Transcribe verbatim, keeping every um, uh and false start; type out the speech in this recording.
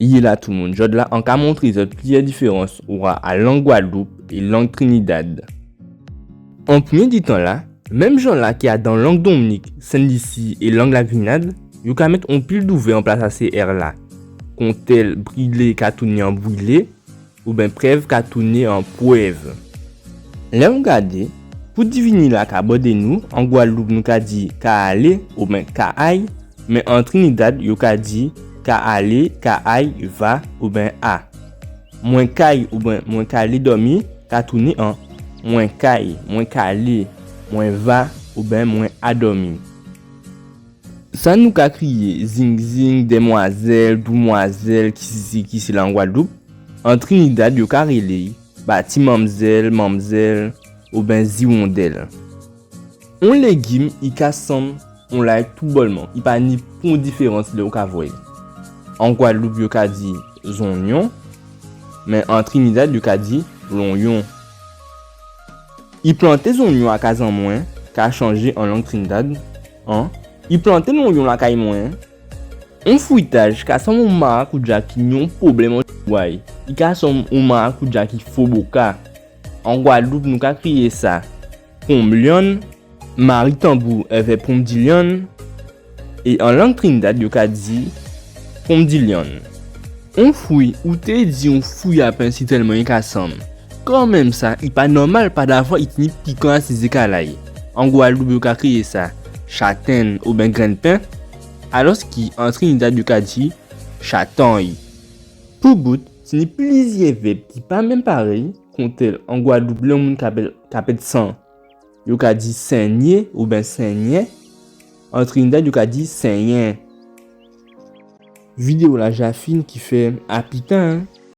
Yé la tout moun, jòdla an ka montré zòt plizyè diférans owa a lang Gwadloup é lang Trinidad. An prèmyé di tan la, menm jan la ki adan lang Dominik, Sent Lisi é lang Lagrinad, yo ka mèt on pil W an plas a sé R la. Kontèl brilé ka tounen an bwilé, oben prèv ka tounen an pwèv. Lè ou gadé, pou divini la ka bòdé nou, an Gwadloup nou ka di ka alé oben ka ay, men an Trinidad yo ka di ka alé, ka ay, va oben a. Mwen kay oben mwen ka alé dòmi ka tounen an mwen kay, mwen ka alé, mwen va oben mwen a dòmi. Sa nou ka kriyé zingzing, dèmwazèl, doumwazèl, kisisi, kisila an Gwadloup, an Trinidad yo ka rélé ba ti manmzèl, manmzèl oben ziwondèl. On légim i ka sanm on lay toubòlman, i pa ni pon diférans lè ou ka vwè'y. An Gwadloup yo ka di zonyon, men an Trinidad yo ka di lonyon. I planté zonyon a kaz an mwen ka chanjé an lang Trinidad an i planté lonyon lakay mwen. On fwitaj ka sanm on marakoudja ki ni on pwoblèm an tiway. I ka sanm on marakoudja ki fo boka. An Gwadloup nou ka kriyé sa ponm lyann, mari tanbou èvè ponm di lyann, é an lang Trinidad yo ka di ponm di lyann. On fwi, ou té di on fwi a pen si tèlman i ka sanm. Kanmenm sa, i pa nòmal padavwa i tini pikan asi zékal a'y. An Gwadloup yo ka kriyé sa chatenn oben grenn pen, alòski an Trinidad yo ka di chatangn. Pou bout, tini plizyè vèb ki pa menm parèy, kontèl an Gwadloup lè on moun ka pèd, ka pèd san, yo ka di sennyé oben sennyè. An Trinidad yo ka di senyen. Vidéo la ja fin, kifè a pita, en.